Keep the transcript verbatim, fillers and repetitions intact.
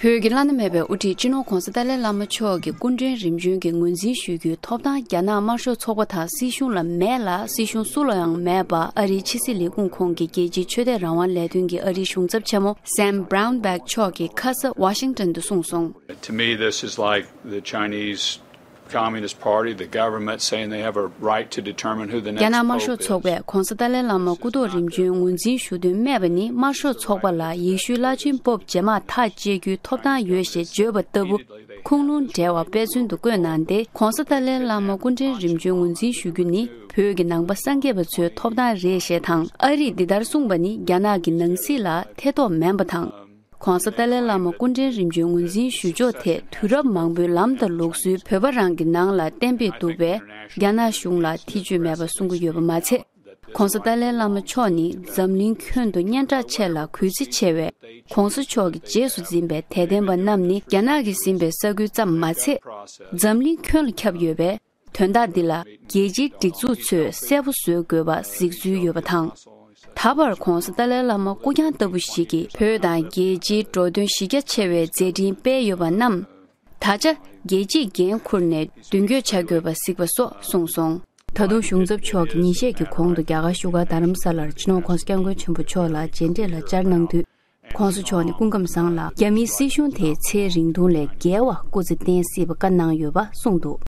བོད་ཀྱི་བླ་ན་མེད་པའི་དབུ་ཁྲིད་སྤྱི་ནོར་༧གོང་ས་ཏཱ་ལའི་བླ་མ་མཆོག་གི་སྐུ་ཕྲེང་རིམ་བྱོན་གྱི་ངོས་འཛིན་ཞུ་རྒྱུའི་ཐོབ་ཐང་རྒྱ་ནག་དམར་ཤོག་ཚོགས་པ་དང་སྲིད་གཞུང་ལ་མེད་ལ། སྲིད་གཞུང་སུ་ལ་ཡང་མེད་པ་ཨ་རིའི་ཕྱི་སྲིད་ལས་ཁུངས་ཁོངས་ཀྱི་རྒྱལ་སྤྱིའི་ཆོས་དད་རང་དབང་ལས་དོན་གྱི་ཨ་རིའི་གཞུང་ཚབ་ཆེན་མོ་Sam Brownback་མཆོག་གིས་ཁ་ས་ཝ་ཤིང་ཏོན་དུ་གསུངས་སོང་། To me, this is like the Chinese Communist Party, the government saying they have a right to determine who the རྒྱ་ནག་next དམར་ཤོག་pope ཚོགས་པས་is. ༧གོང་ས་ཏཱ་ལའི་བླ་མ་སྐུ་ཐོག་རིམ་བྱོན་ངོས་འཛིན་ཞུ་འདུན་སྨྲས་པ་ནི་དམར་ཤོག་ཚོགས་པ་ལ་ཡེ་ཤུའི་བླ་ཆེན་པོབ་རྗེས་མ་ཐག་བཅད་རྒྱུའི་ཐོབ་ཐང་ཡོད་ཞེས་བརྗོད་པ་ལྟ་བུ་ཁུངས་ལུང་བྲལ་བ་དཔེ་མཚོན་དུ་བཀོད་གནང་སྟེ། ༧གོང་ས་ཏཱ་ལའི་བླ་མ་སྐུ་ཕྲེང་རིམ་བྱོན་ངོས་འཛིན་ཞུ་རྒྱུ་ནི་བོད་ཀྱི་ནང་པ་སངས་རྒྱས་པ་ཚོའི་ཐོབ་ཐང་རེད་ཞེས་དང་། ཨ་རིས་འདི་ལྟར་གསུངས་པ་ནི་རྒྱ་ནག་གི་ནང་སྲིད་ལ་ཐེ་གཏོགས་མིན་པ་དང་། ༧གོང་ས་ཏཱ་ལའི་བླ་མ་སྐུ་ཕྲེང་རིམ་བྱོན་ངོས་འཛིན་ཞུ་ཕྱོགས་ཐད་དུས་རབས་མང་པོའི་ལམ་དང་ལུགས་སྲོལ་བོད་པ་རང་གི་ནང་ལ་གཏན་འབེབས་འདུག་པས། རྒྱ་ནག་གཞུང་ལ་ཐེ་བྱུས་མེད་པ་གསུང་གི་ཡོད་པ་མ་ཚད། ༧གོང་ས་ཏཱ་ལའི་བླ་མ་མཆོག་ནི་འཛམ་གླིང་ཁྱོན་དུ་སྙན་གྲགས་ཆེ་ལ་གུས་བརྩི་ཆེ་བས། ༧གོང་ས་མཆོག་གི་རྗེས་སུ་འཛིན་པའི་དད་ལྡན་པ་རྣམས་ནི་རྒྱ་ནག་གིས་ཟིན་པའི་ས་ཁུལ་ཙམ་མ་ཚད། འཛམ་གླིང་ཁྱོན་ལ་ཁྱབ་ཡོད་པས། དོན་དག་འདི་ལ་རྒྱལ་སྤྱིའི་སྒྲིག་འཛུགས་ཚོས་གསལ་པོ་བཟོ་དགོས་པ་གཟིགས་ཚུལ་ཡོད་པ་དང་། ད་བར་༧གོང་ས་ཏཱ་ལའི་བླ་མ་སྐུ་རྐྱང་ལྟ་བུ་ཞིག་གིས་བོད་དང་རྒྱལ་སྤྱིའི་འགྲོ་དོན་གཞི་རྒྱ་ཆེ་བའི་མཛད་འཕྲིན་སྤེལ་ཡོད་པ་རྣམས། ད་ཆ་རྒྱལ་སྤྱིས་འགན་འཁུར་ནས་མདུན་སྐྱོད་བྱ་དགོས་པ་གཟིགས་པ་སོགས་གསུངས་སོང་། ད་དུང་གཞུང་ཚབ་མཆོག་གིས་ཉིན་ཤས་ཀྱི་གོང་དུ་རྒྱ་གར་བཞུགས་སྒར་རྡ་རམ་ས་ལར་སྤྱི་ནོར་༧གོང་ས་༧སྐྱབས་མགོན་ཆེན་པོ་མཆོག་ལ་མཇལ་འཕྲད་ལ་བཅར་གནང་དུས། ༧གོང་ས་མཆོག་ནས་སྐུ་ཁམས་བཟང་ལ་རྒྱ་མིའི་སྲིད་གཞུང་དེའི་ཚེའི་རིང་ཐུང་ལས་བརྒལ་བ་སྐུ་ཚེ་བརྟན་སྲིད་པ་བཀའ་གནང་ཡོད་པ་གསུངས་འདུག།